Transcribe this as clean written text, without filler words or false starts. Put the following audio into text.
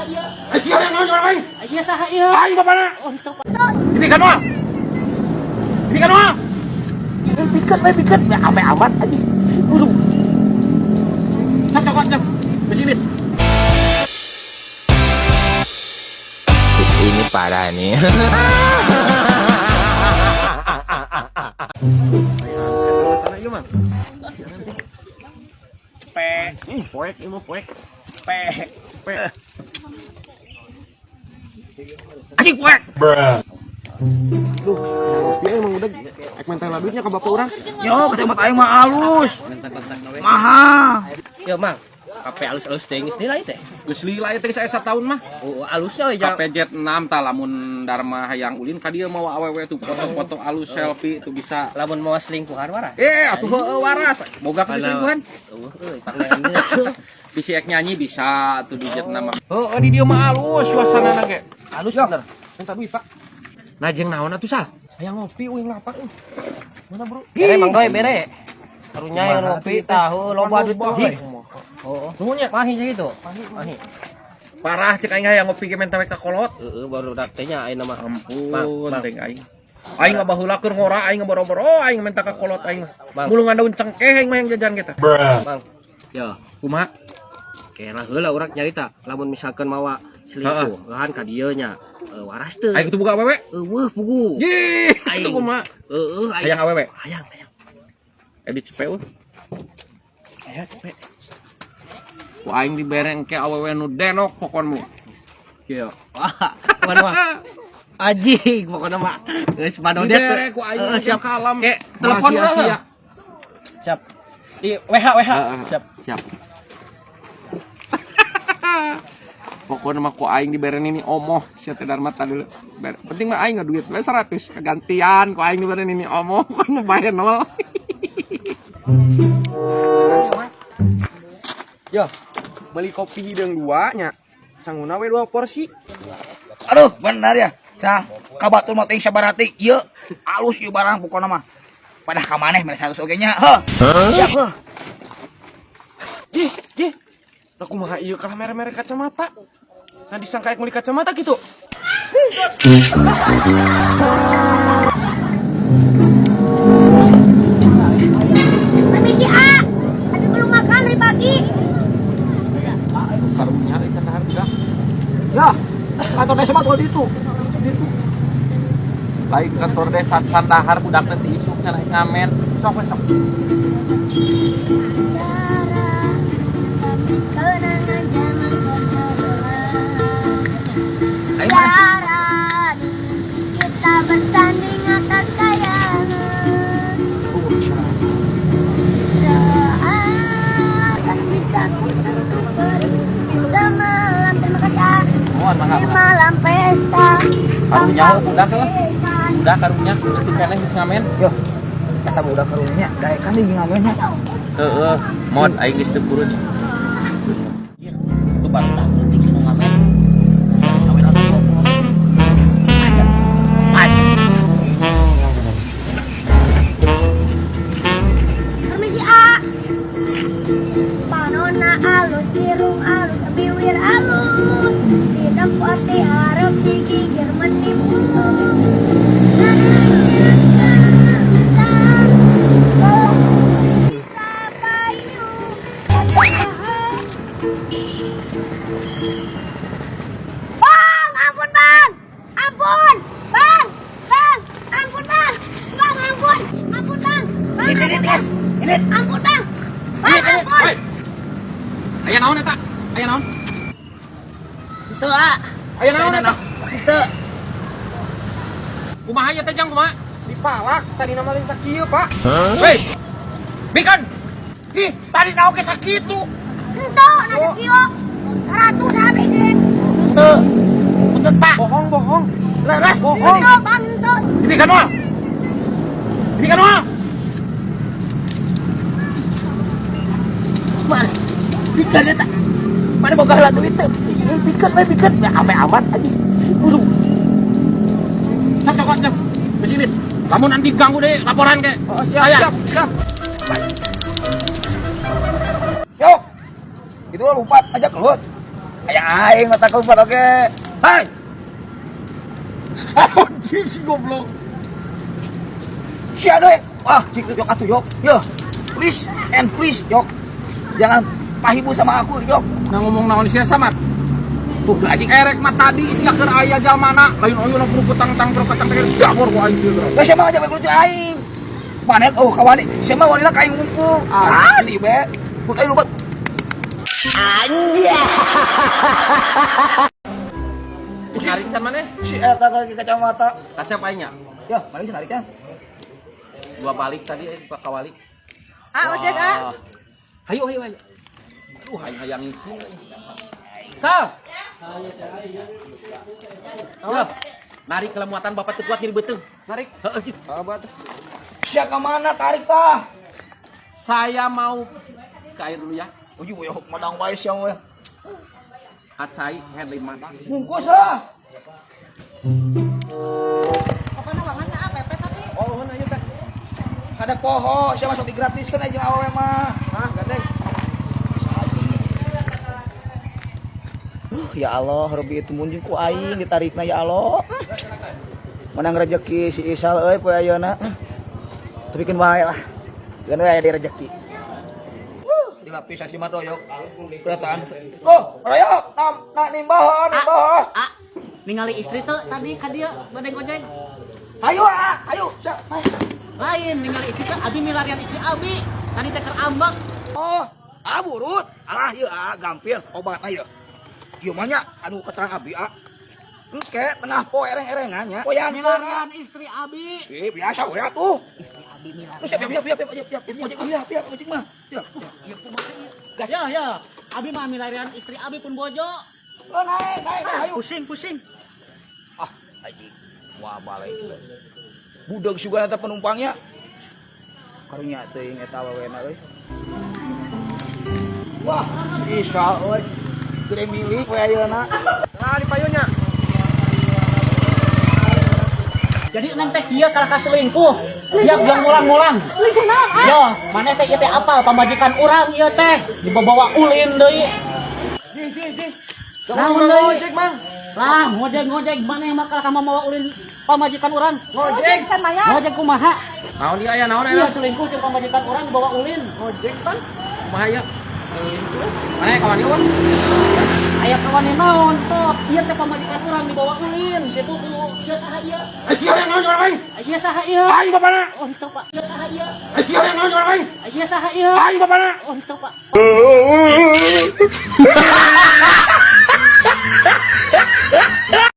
ieu? Eh, sia yang naon aing? Aya saha ieu? Aing bapana. Oh, itu Pak. Ini kan moal. Ini kan moal. Pikeun we pikeun. Ya ame amat anjing. Aduh. Cok cok cok. Di sini. Ini parah nih. Pe. Ih, poek ieu mah poek. Pe. Pe. Anjing poek. Duh, ngopi emang udah ek minta duitnya ke bapak urang. Yo, kacamata aing mah alus. Mahal. Ya, Mang. Kape alus-alus teh geus nilai teh. Geus lila ieu teh geus aya satahun mah. Oh, alusnya we jang. KPJ 6 tah lamun Dharma hayang ulin ka dieu mawa awewe tuh foto-foto alus selfie tuh bisa. Lamun mau selingkuhan waras. Eh, atuh heueuh waras. Boga ka selingkuhan. Eueuh euy, pangneangeun. Bisi ek nyanyi bisa tuh di Jet 6 mah. Heueuh di dieu mah alus suasanana ge. Alus bener. Minta duit, Pak. Nah, jeung naon atuh sal? Hayang ngopi uing lapar euy. Mana, Bro? Bere Mang Doi bere. Karunya yang ngopi tahu loba duit tuh. Oh, Nuhun nya. mahi sih itu. Mahi. Parah cek aing hayang ngopi ge menta we ka kolot. Heeh, baru dak teh nya ayeuna mah. Ampun, Mang. teh aing. Aing mah baheula keur ngora aing boro-boro aing menta ka kolot aing mah. Mang. Mulungan daun cengkeh aing mah yang jajan kita. Mang. Yo, Kumaha? kela heula urang nyarita lamun misalkan mawa selingkuh, lahan ka dieu nya. Waras teu. Aing kudu buka awewe. Eueuh pugu. Yih, Aing. itu kumaha? Heeh, aing. Hayang awewe. Hayang, hayang. Edit cepet euy. Hayang cepet. Ku aing dibere engke awewe nu denok pokonmu. Kieu. Wah, pokona mah. Anjing, pokona mah. Geus panodet. Dibere ku aing Heeh, siap. kalem. Ke, telepon Rahasia. urang. Siap. Di WH WH. Heeh. Siap. Siap. Pokoknya mah ku aing dibere nini omoh sia teh Dharma tadi. Penting mah aing duit we 100 kegantian ku aing dibere nini omoh kan bayar nol. Yo, beli kopi hideung dua nya. Sanguna we 2 porsi. Aduh, benar ya. Cah, kabatur mah teh sabarati. Ieu alus ieu barang pokona mah. Padah ka maneh mere 100 oge nya. Heuh. Siap heuh. Ih, ih. Lah kumaha ieu kalah mere-mere kacamata. Nah disangka ek meuli kacamata gitu. Permisi A, Abi belum makan dari pagi. Karunya euy can dahar budak. Ya, kantor desa mah tuh ditu. Lain kantor desa can dahar budak teh ti isuk can ngamen. Sok we sok. Dara, tapi kenangan jangan bersebelah. Ayo mana? Dara, di mimpi kita bersanding atas kayangan. Doakan bisa ku sentuh terus semalam. Terima kasih A. Mohon Di mangga. malam pesta. Karunya heuh budak heuh. Budak karunya itu keneh geus ngamen. Yo, kata budak karunya, daekan di ngamennya. Heeh, mod aing geus teu purun. Itu baru leutik nu ngamen. Dari sawe atuh. Ada. Ada. Permisi A. Panona alus, irung alus, biwir alus. Di tempat diharap digigir menipu. Bang, ampun bang, ampun, bang, bang, ampun bang, bang ampun, ampun bang, bang ampun bang, ampun bang, bang ampun. Hei. Aya naon eta? Aya naon? Teu ah. Aya naon eta? Teu. Kumaha ieu teh jang kumaha? Dipalak tadi nama lain sakieu, Pak. Hei. Bikan. Ih, tadi naon ge sakitu. Ento, nasi kio, 100 habis ge. Teu. Punten, Pak. Bohong, bohong. Leres. Bohong. Ento, bang, ento. Dibikan moal. Dibikan moal. Mana? Pikeun eta. Mana boga heula duit teu? Ih, pikeun we pikeun. Ya ame amat anjing. Aduh. Cok cok cok. Di sini. Kamu nanti ganggu deh laporan ke. Oh, siap, Saya. siap, siap. Yuk. Itu lah lompat aja kelut. Aya aing mata kupat oge. Hai. Anjing si goblok. Sia deui. Wah, cik yok atuh yok. Yo. Please and please yok. Jangan pahibu sama aku yok. Nah ngomong naon sia samat. Tuh anjing. Erek mah tadi sia keur aya jalmana, lain oyuna buru tang-tang buru tang tang jabor ku aing sia. Lah sia mah ngajak kudu aing. Mana oh kawani. Sia mah wanina ka aing ngumpul. Tadi be. Ku aing lupa. Narik can maneh? Si eta ka kacamata. Kasep aing nya. Ya, mari sih narik kan. Dua balik tadi ka kawali. Ah, ojek ah. Hayu hayu hayu. Duh aing hayang ngisi. Sal. Ya, narik kelemuatan bapak teu kuat nyeri beuteung. Narik. Heeh, gitu. Sia ka mana tarik tah? Saya mau ke air dulu ya. Uji we madang wae sia we. Acai head lima. Bungkus lah. Pokoknya wangan ah pepet tapi. Oh, ayo teh. Kada poho, sia masuk digratiskeun aja awewe mah. Hah, gandeng. Ya Allah, Robi itu munjung ku aing ditarikna ya Allah. Menang rezeki si Isal euy poe ayeuna. Tapi keun wae lah. Keun wae di rezeki. Dilapis si mah royok. Kerataan. Oh, royok. Nam, na nimba, nimba. Ah, ningali istri tuh tadi ka dieu bade gojek. Ayo, ah, ayo. Siap. Lain ningali istri teh abi milarian istri abi. Tadi teh keur ambek. Oh, ah burut. Alah ieu ah gampil obatna ieu. Ieu mah nya anu keterang abi ah. Engke tengah poe ereng-erengan nya. Poyan Milarian istri abi. Eh, biasa we atuh. Istri abi milarian. Siap, siap, siap, siap, siap, siap, siap, siap, ojek mah. Siap. Gas ya ya. Abi mah milarian istri abi pun bojo. Oh, naik, naik, naik, ayo. Pusing pusing. Ah, anjing. Wah, balik. Budak juga eta penumpangnya. Karunya teuing eta awewena euy. Wah, bisa euy. Gede milik we ayeuna. Nah, di payunya. Jadi neng teh kieu kalah ka selingkuh. Siap yang ngulang-ngulang. Selingkuh naon ah? Yo, maneh teh ieu teh apal pamajikan urang ieu teh dibawa ulin deui. Ji, ji, ji. Naon deui? Ngojek, Mang. Lah, ngojek-ngojek maneh mah kalah ka mawa ulin pamajikan urang. Ngojek kan mayar. Ngojek kumaha? Naon dia aya naon Iya aya? selingkuh jeung pamajikan urang dibawa ulin. Ngojek pan. Kumaha ya? Mana kawan ieu? Aya kawan naon tok? Ieu teh pamajikan urang dibawa ulin. Kitu ku ieu saha ieu? Eh, sia yang naon orang aing? Ieu saha ieu? Aing bapana. Oh, itu Pak. Ieu saha ieu? Eh, sia yang naon orang aing? Ieu saha ieu? Aing bapana. Oh, itu Pak.